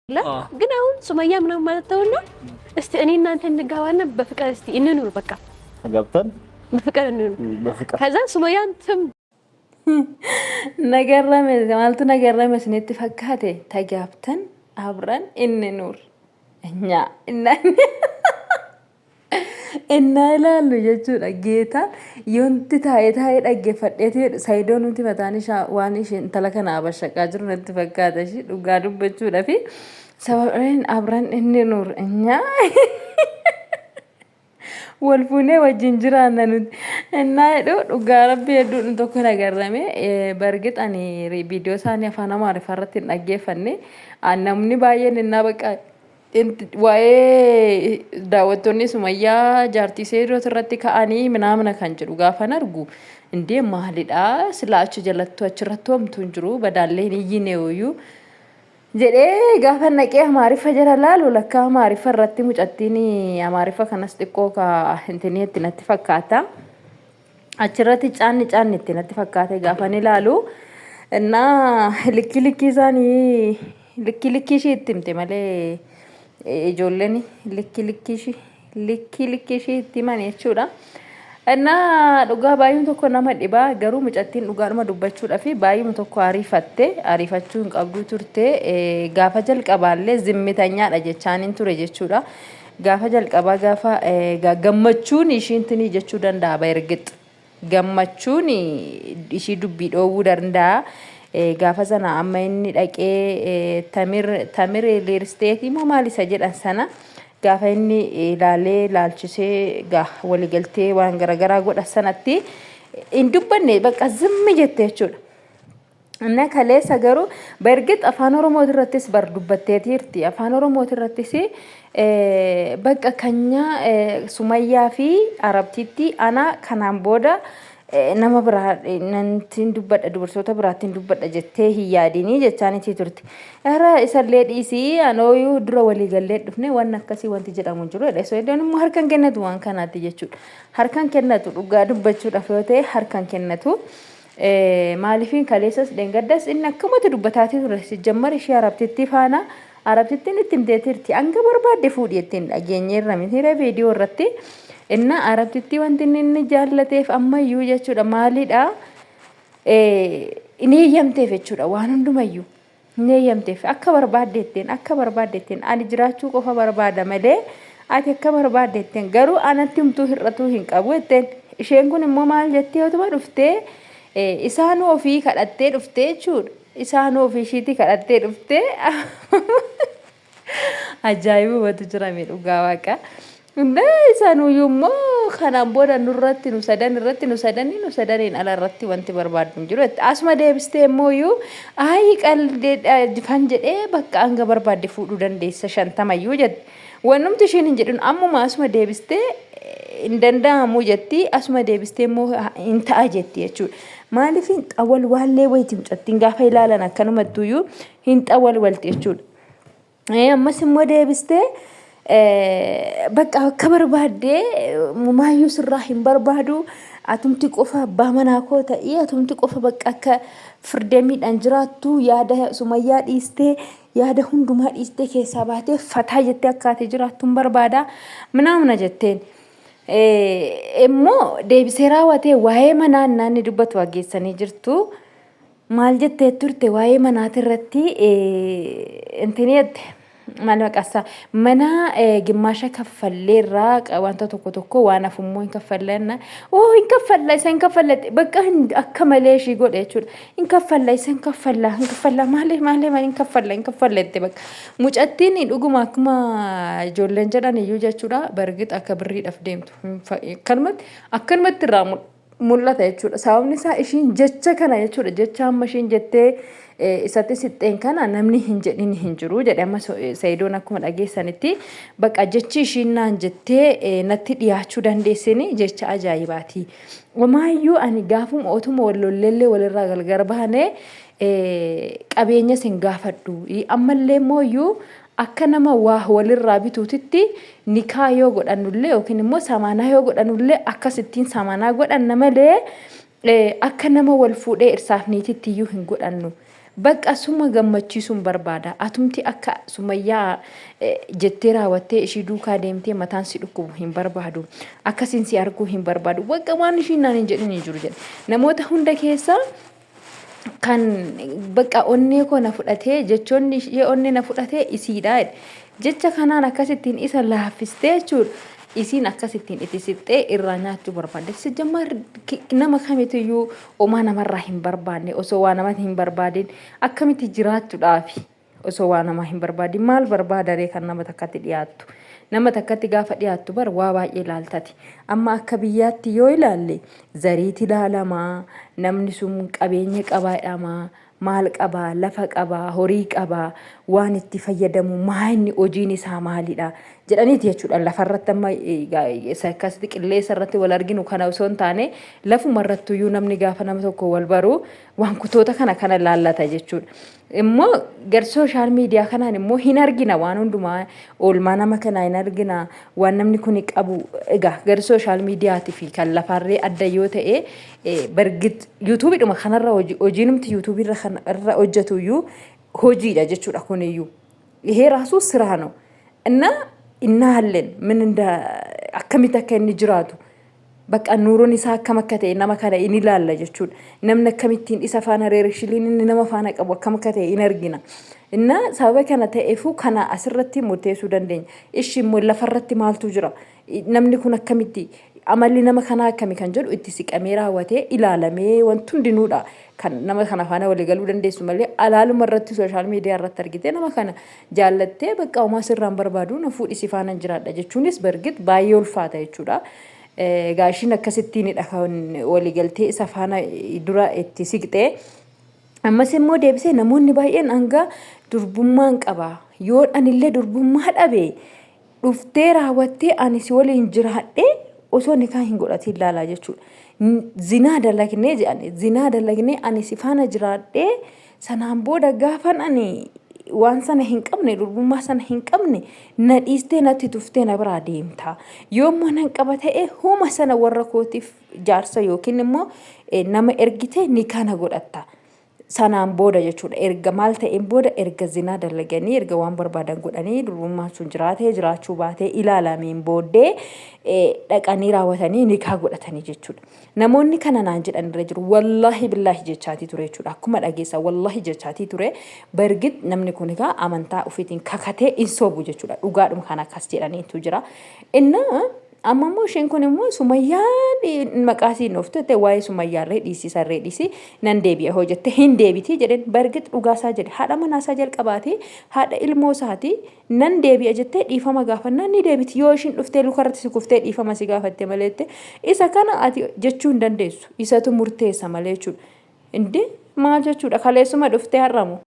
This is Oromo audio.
ግን አሁን ሱመያ ምናምን ማለት ተውና፣ እስቲ እኔ እናንተ እንጋባና በፍቅር እስቲ እንኑር። በቃ ገብተን በፍቅር እንኑር። በፍቅር። ከዛ ሱመያን ትም Nagarrame maaltu nagarrame isinitti fakkaate? Tagaabtan አብረን እንኑር እኛ እና ilaallu jechuudha. Geetaan yoonti taa'ee taa'ee dhaggeeffadheeti jedhu Saayidoo nuti mataan isaa waan isheen intala kana abashaqaa jiru natti fakkaata ishee dhugaa dubbachuudha fi sababni አብረን እንኑር እኛ wal fuunee wajjin jiraanna nuti innaa jedhu dhugaa rabbi hedduun tokko nagarrame. Bargix ani viidiyoo isaanii afaan Amaariffaa irratti hin dhaggeeffanne. Namni baay'een innaa baqa waa'ee daawwattoonni Sumayyaa jaartii Seedoot irratti ka'anii minaamina kan jedhu gaafan argu indee maalidha silaa achi jalattu achirratti homtuu hin jiru badaallee hin iyyine ooyyuu jedhee gaafa naqee Amaariffa jala laalu lakka Amaariffa irratti mucattiin Amaariffa kanas xiqqoo ka intinii itti natti fakkaata. Achirratti caanni caanni itti natti fakkaate gaafa ni ilaalu. Innaa likkii likkii isaanii likkii likkii ishii itti himte malee ijoolleen likkii likkii ishii likkii likkii ishii itti himan jechuudha. Innaa dhugaa baay'een tokko nama dhibaa garuu mucattiin dhugaadhuma dubbachuudhaa fi baay'uma tokko ariifatte ariifachuu hin qabdu turte gaafa jalqabaallee zimmitanyaadha jechaaniin ture jechuudha. Gaafa jalqabaa gaafa gammachuun ishiin tinii jechuu danda'a baergix. Gammachuun ishii dubbii dhoowwuu danda'a. Gaafa sana amma inni dhaqee tamir tamir liiristeetii moo maal isa jedhan sana gaafa inni ilaalee laalchisee waliigaltee waan garaagaraa godha sanatti hin dubbanne bakka zimmi jette jechuudha. Inni kaleessa garuu bargit afaan Oromoo irrattis bar dubbatteetiirti. Afaan Oromoo irrattis bakka kanya Sumayyaa fi Arabtiitti ana kanaan booda nama biraa nantiin dubbadha dubartoota biraattiin dubbadha jettee hin yaadinii jechaanitii turte. Ara isallee dhiisii anooyuu dura walii gallee dhufne waan akkasii wanti jedhamu hin jiru jedhe. Soiddoon immoo harkan kennatu waan kanaatti jechuudha. Harkan kennatu dhugaa dubbachuudhaaf yoo ta'e harkan kennatu. Maaliifiin kaleessas dheengaddas inni akkamatti dubbataatii ture sijjammar ishee Arabtittii faana Arabtittiin itti himteetirti hanga barbaadde fuudhi jettiin dhageenyeerra mitiira viidiyoo irratti. Inna Arabtittii wanti inni jaallateef ammayyuu jechuudha maalidha? Inni eeyyamteef jechuudha waan hundumayyuu. Inni eeyyamteef akka barbaadde jetteen akka barbaadde jetteen ani jiraachuu qofa barbaada malee ati akka barbaadde jetteen garuu anatti humtuu hir'atuu hin qabu jetteen. Isheen kun immoo maal jettee otuma dhuftee isaanuu ofii kadhattee dhuftee jechuudha. Isaanuu ofii ishiitii kadhattee dhuftee ajaa'ibumatu jira mee dhugaa waaqa. Hundee isaanuyyuu immoo kanaan booda nurratti nu sadan irratti nu sadanii nu sadaniin ala irratti wanti barbaaddu hin jiru. Asuma deebistee immoo iyyuu ayi qaldeedha fan jedhee bakka hanga barbaadde fuudhuu dandeessa 50yyuu jette. Wannumti ishiin hin jedhin ammuma asuma deebistee hin danda'amu jetti asuma deebistee immoo hin ta'a jetti jechuudha. Maaliif hin xawwalwaallee wayitii mucattiin gaafa ilaalan akkanumattuyyuu hin xawwalwalti jechuudha. Ammas immoo deebistee bakka akka barbaaddee maayyuu sirraa hin barbaadu atumti qofa abbaa manaa koo ta'ii atumti qofa bakka akka firdemiidhaan jiraattu yaada Sumayyaa dhiistee yaada hundumaa dhiistee keessaa baatee fataa jettee akka ati jiraattu hin barbaada minaamna jetteen. Immoo deebisee raawwatee waa'ee manaa naanni dubbatu hageessanii jirtu. Maal jettee turte waa'ee manaati irratti intini jette maal maqaasaa mana gimmaasha kaffalleerraa wanta tokko tokko waan hafummoo hin kaffallanna oo hin kaffalla isa hin kaffallate bakka akka malee ishii godhe jechuudha hin kaffalla isa hin kaffalla hin kaffalla maalee maalee maal hin kaffalla hin kaffalla jette bakka mucattiin dhuguma akkuma ijoolleen jedhan iyyuu jechuudha bargix akka birriidhaaf deemtu akkanumatti akkanumatti irraa mul'ata jechuudha. Sababni isaa ishiin jecha kana jechuudha. Jecha amma ishiin jettee isatti sixxeen kana namni hin jedhin hin jiru jedhe amma Sayidoon akkuma dhageessanitti bakka jechi ishiin naan jettee natti dhiyaachuu dandeessini jecha ajaa'ibaati. Omaayyuu ani gaafuma otuma wal lolleellee walirraa gargar baane qabeenya sin gaafadhu. Ammallee immoo akka nama waa walirraa bituutitti nikaa yoo godhannullee yookiin immoo samaanaa yoo godhannullee akkasittiin samaanaa godhanna malee akka nama wal fuudhee irsaaf niititti iyyuu hin godhannu. Bakka suma gammachiisuun barbaada. Atumti akka Sumayyaa jettee raawwattee ishii duukaa deemtee mataan si dhukkubu hin barbaadu. Akkasiin si arguu hin barbaadu. Bakka waan ishiin naan hin jedhin hin jiru jedhe. Namoota hunda keessaa kan bakka onnee koo na fudhatee, jechoonni ishee onnee na fudhatee isiidha jedhe. Jecha kanaan akkasittiin isa laaffistee jechuudha. Isiin akkasittiin itti siqxee irraa nyaachuu barbaadde. Sijjammaar nama kamitiyyuu omaa namarraa hin barbaanne, osoo waa namatti hin barbaadin akkamitti jiraachuudhaafi, osoo waa namaa hin barbaadin maal barbaadaree kan nama takkatti dhiyaattu? Nama takkatti gaafa dhiyaattu bar waa baay'ee ilaaltati. Amma akka biyyaatti yoo ilaalle zariiti ilaalamaa, namni sun qabeenya qabaa jedhama, maal qabaa, lafa qabaa, horii qabaa, waan itti fayyadamu maa, inni hojiin isaa maalidha jedhaniiti jechuudha. Lafarratti amma akkasitti qilleensa irratti wal arginu kana osoo hin taane, lafuma irrattuyyuu namni gaafa nama tokko wal baru waan kutoota kana kana laallata jechuudha. Immoo gar social media kanaan immoo hin argina, waan hundumaa oolmaa nama kanaa hin argina, waan namni kun qabu. Egaa gar social mediaatii fi kan lafarree adda yoo ta'e, bargit YouTubeiidhuma kanarra hojiinumti YouTubeii irra kan irra hojjetu iyyuu hojiidha jechuudha kuniyyuu. ይሄ ራሱ ስራ ነው እና እናያለን ምን እንደ akkamitti akka inni jiraatu, bakka nuuroon isaa akkam akka ta'e nama kana in ilaalla jechuudha. Namni akkamittiin isa faana relationiin inni nama faana qabu akkam akka ta'e in argina. Inna sababa kana ta'eefuu kana asirratti murteessuu dandeenya. Ishi immoo lafarratti maaltu jira? Namni kun akkamitti, amalli nama kanaa akkami kan jedhu itti siqamee raawwatee ilaalamee wanti hundinuudha. Kan nama kana faana walii galuu dandeessu malee, alaaluma irratti social media irratti argitee nama kana jaallattee bakka homaa sirraan barbaadu na fuudhi si faana jiraadha jechuunis bargit baay'ee ulfaata jechuudha. Egaa ishiin akkasittiinidha kan waliigaltee isa faana dura itti siqxee. Ammas immoo deebisee namoonni baay'een hanga durbummaan qaba. Yoo anillee durbummaa dhabe, dhuftee raawwattee ani si waliin jiraadhee osoo nikaa hin godhatiin ilaalaa jechuudha. Zinaa dalagnee jedhani, zinaa dalagnee ani si faana jiraadhee, sanaan booda gaafan ani waan sana hin qabne, durbummaa sana hin qabne, na dhiistee natti tuftee na biraa deemta. Yoommoo nan qaba ta'e, huma sana warra kootiif jaarsa yookiin immoo nama ergitee nikaa na godhatta. Sanaan booda jechuudha. Erga maal ta'een booda? Erga zinaa dalaganii, erga waan barbaadan godhanii, durbummaan sun jiraatee jiraachuu baatee ilaalameen booddee dhaqanii raawwatanii nikaa godhatanii jechuudha. Namoonni kana naan jedhan irra jiru. Wallaahi billaahi jechaatii ture jechuudha. Akkuma dhageessa wallaahi jechaatii ture. Bargit namni kun egaa amantaa ofiitiin kakatee hin sobu jechuudha. Dhugaadhuma kana akkas jedhaniitu jira. Innaa amma immoo isheen kun immoo Sumayyaa maqaa isiin dhooftu jettee, waa'ee Sumayyaa irree dhiisii, sarree dhiisii, nan deebi'a hoo jette hin deebitii jedheen. Bargit dhugaasaa jedhe. Haadha manaasaa jalqabaati, haadha ilmoo isaati. Nan deebi'a jettee dhiifama gaafannaan ni deebiti. Yoo ishiin dhuftee lukarratti si kuftee dhiifama si gaafatte malee isa kana ati jechuu hin dandeessu. Isatu murteessa malee jechuudha. Indee maal jechuudha? Kaleessuma dhuftee har'amu.